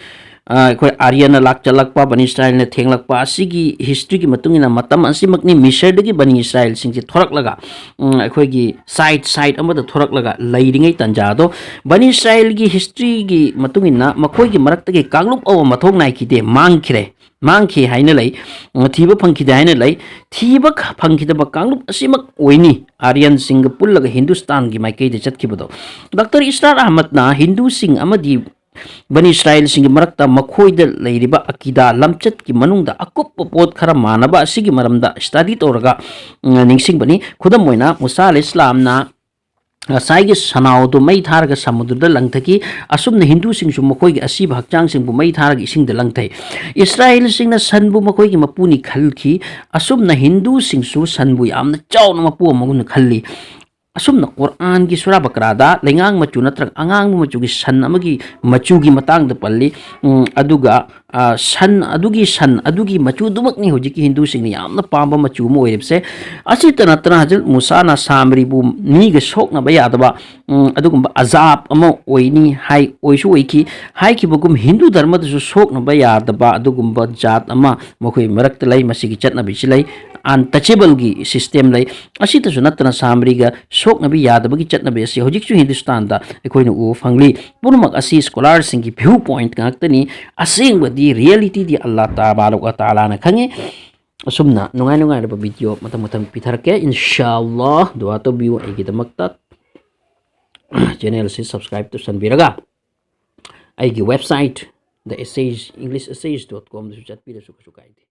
ꯑ, ꯑꯩꯈꯣꯏ ꯑꯥꯔꯌꯥꯅ ꯂꯥꯛꯆꯜꯂꯛꯄ, ꯕꯅꯤ ꯏꯁꯔꯥꯏꯜꯅ ꯊꯦꯡꯂꯛꯄ ꯑꯁꯤꯒꯤ historyꯒꯤ ꯃꯇꯨꯡ ꯏꯟꯅ ꯃꯇꯝ ꯑꯁꯤꯃꯛꯅꯤ ꯃꯤꯁꯔꯗꯒꯤ ꯕꯅꯤ ꯏꯁꯔꯥꯏꯜꯁꯤꯡꯁꯦ ꯊꯣꯔꯛꯂꯒ, ꯎꯝ, ꯑꯩꯈꯣꯏꯒꯤ side side ꯑꯃꯗ ꯊꯣꯔꯛꯂꯒ ꯂꯩꯔꯤꯉꯩ ꯇꯥꯟꯖꯥꯗꯣ꯫ ꯕꯅꯤ ꯏꯁꯔꯥꯏꯜꯒꯤ historyꯒꯤ ꯃꯇꯨꯡ ꯏꯟꯅ ꯃꯈꯣꯏꯒꯤ ꯃꯔꯛꯇꯒꯤ ꯀꯥꯡꯂꯨꯞ ꯑꯃ ꯃꯊꯣꯡ ꯅꯥꯏꯈꯤꯗꯦ, ꯃꯥꯡꯈ꯭ꯔꯦ, ꯃꯥꯡꯈꯤ ꯍꯥꯏꯅ ꯂꯩ, ꯎꯝ, ꯊꯤꯕ ꯐꯪꯈꯤꯗꯦ ꯍꯥꯏꯅ ꯂꯩ꯫ ꯊꯤꯕ ꯈ-, ꯐꯪꯈꯤꯗꯕ ꯀꯥꯡꯂꯨꯞ ꯑꯁꯤꯃꯛ ꯑꯣꯏꯅꯤ ꯑꯥꯔꯌꯟꯁꯤꯡꯒ ꯄꯨꯜꯂꯒ ꯍꯤꯟꯗꯨꯁꯇꯥꯟꯒꯤ ꯃꯥꯏꯀꯩꯗ ꯆꯠꯈꯤꯕꯗꯣ"꯫ ꯗꯥꯛꯇꯔ ꯏꯁꯔꯥꯔ ꯑꯍꯃꯗꯅ ꯍꯤꯟꯗꯨꯁꯤꯡ ꯑꯃꯗꯤ ꯕꯅꯤ ꯏꯁꯔꯥꯏꯜꯁꯤꯡꯒꯤ ꯃꯔꯛꯇ ꯃꯈꯣꯏꯗ ꯂꯩꯔꯤꯕ ꯑꯀꯤꯗꯥ ꯂꯝꯆꯠꯀꯤ ꯃꯅꯨꯡꯗ ꯑꯀꯨꯞꯄ ꯄꯣꯠ ꯈꯔ ꯃꯥꯟꯅꯕ ꯑꯁꯤꯒꯤ ꯃꯔꯝꯗ study ꯇꯧꯔꯒ, ꯎꯝ, ꯅꯤꯡꯁꯤꯡꯕꯅꯤ꯫ ꯈꯨꯗꯝ ꯑꯣꯏꯅ, ꯃꯨꯁꯥ ꯑꯂꯩꯍꯤ ꯏꯁꯂꯥꯝꯅ ꯉꯁꯥꯏꯒꯤ ꯁꯅꯥꯎꯗꯨ ꯃꯩ ꯊꯥꯔꯒ ꯁꯃꯨꯗ꯭ꯔꯗ ꯂꯪꯊꯈꯤ꯫ ꯑꯁꯨꯝꯅ ꯍꯤꯟꯗꯨꯁꯤꯡꯁꯨ ꯃꯈꯣꯏꯒꯤ ꯑꯁꯤꯕ ꯍꯛꯆꯥꯡꯁꯤꯡꯕꯨ ꯃꯩ ꯊꯥꯔꯒ ꯏꯁꯤꯡꯗ ꯂꯪꯊꯩ꯫ ꯏꯁꯔꯥꯏꯜꯁꯤꯡꯅ ꯁꯟꯕꯨ ꯃꯈꯣꯏꯒꯤ ꯃꯄꯨꯅꯤ ꯈꯜꯈꯤ꯫ ꯑꯁꯨꯝꯅ ꯍꯤꯟꯗꯨꯁꯤꯡꯁꯨ ꯁꯟꯕꯨ ꯌꯥꯝꯅ ꯆꯥꯎꯅ ꯃꯄꯨ ꯑꯃꯒꯨꯝꯅ ꯈꯜꯂꯤ꯫ ꯑꯁꯨꯝꯅ ꯀꯨꯔꯥꯟꯒꯤ ꯁꯨꯔꯥ ꯕꯀꯔꯥꯗ ꯂꯩꯉꯥꯡ ꯃꯆꯨ ꯅꯠꯇ꯭ꯔꯒ ꯑꯉꯥꯡꯕ ꯃꯆꯨꯒꯤ ꯁꯟ ꯑꯃꯒꯤ ꯃꯆꯨꯒꯤ ꯃꯇꯥꯡꯗ ꯄꯜꯂꯤ꯫ ꯎꯝ, ꯑꯗꯨꯒ, ꯑ, ꯁꯟ ꯑꯗꯨꯒꯤ, ꯁꯟ ꯑꯗꯨꯒꯤ ꯃꯆꯨꯗꯨꯃꯛꯅꯤ ꯍꯧꯖꯤꯛꯀꯤ ꯍꯤꯟꯗꯨꯁꯤꯡꯅ ꯌꯥꯝꯅ ꯄꯥꯝꯕ ꯃꯆꯨ ꯑꯃ ꯑꯣꯏꯔꯤꯕꯁꯦ꯫ ꯑꯁꯤꯇ ꯅꯠꯇꯅ ꯍꯖꯔꯠ ꯃꯨꯁꯥꯅ ꯁꯥꯃꯔꯤꯕꯨ ꯃꯤꯒ ꯁꯣꯛꯅꯕ ꯌꯥꯗꯕ, ꯎꯝ, ꯑꯗꯨꯒꯨꯝꯕ ꯑꯖꯥꯕ ꯑꯃ ꯑꯣꯏꯅꯤ ꯍꯥꯏ, ꯑꯣꯏꯁꯨ ꯑꯣꯏꯈꯤ꯫ ꯍꯥꯏꯈꯤꯕꯒꯨꯝ ꯍꯤꯟꯗꯨ ꯙꯔꯃꯗꯁꯨ ꯁꯣꯛꯅꯕ ꯌꯥꯗꯕ ꯑꯗꯨꯒꯨꯝꯕ ꯖꯥꯠ ꯑꯃ ꯃꯈꯣꯏ ꯃꯔꯛꯇ ꯂꯩ꯫ ꯃꯁꯤꯒꯤ ꯆꯠꯅꯕꯤꯁꯤ ꯂꯩ, untouchableꯒꯤ system ꯂꯩ꯫ ꯑꯁꯤꯇꯁꯨ ꯅꯠꯇꯅ ꯁꯥꯃꯔꯤꯒ ꯁꯣꯛꯅꯕ ꯌꯥꯗꯕꯒꯤ ꯆꯠꯅꯕꯤ ꯑꯁꯤ ꯍꯧꯖꯤꯛꯁꯨ ꯍꯤꯟꯗꯨꯁꯇꯥꯟꯗ ꯑꯩꯈꯣꯏꯅ ꯎꯕ ꯐꯪꯂꯤ꯫ ꯄꯨꯝꯅꯃꯛ ꯑꯁꯤ scholarꯁꯤꯡꯒꯤ view point ꯉꯥꯛꯇꯅꯤ꯫ ꯑꯁꯦꯡꯕꯗꯤ, realityꯗꯤ ꯑꯜꯂꯥ ꯇꯕꯥꯔꯛ ꯋ ꯇꯥꯂꯥꯅ ꯈꯪꯉꯤ꯫ ꯑꯁꯨꯝꯅ ꯅꯨꯡꯉꯥꯏ ꯅꯨꯡꯉꯥꯏꯔꯕ video ꯃꯊꯪ ꯃꯊꯪ ꯄꯤꯊꯔꯛꯀꯦ꯫ ꯏꯟꯁꯥ ꯑꯜꯂꯥ, ꯗꯨꯋꯥ ꯇꯧꯕꯤꯌꯨ ꯑꯩꯒꯤꯗꯃꯛꯇ꯫ Channelꯁꯤ subscribe ꯇꯧꯁꯟꯕꯤꯔꯒ ꯑꯩꯒꯤ website, the essays, English essays dot comꯗꯁꯨ ꯆꯠꯄꯤꯔꯁꯨ ꯀꯩꯁꯨ ꯀꯥꯏꯗꯦ꯫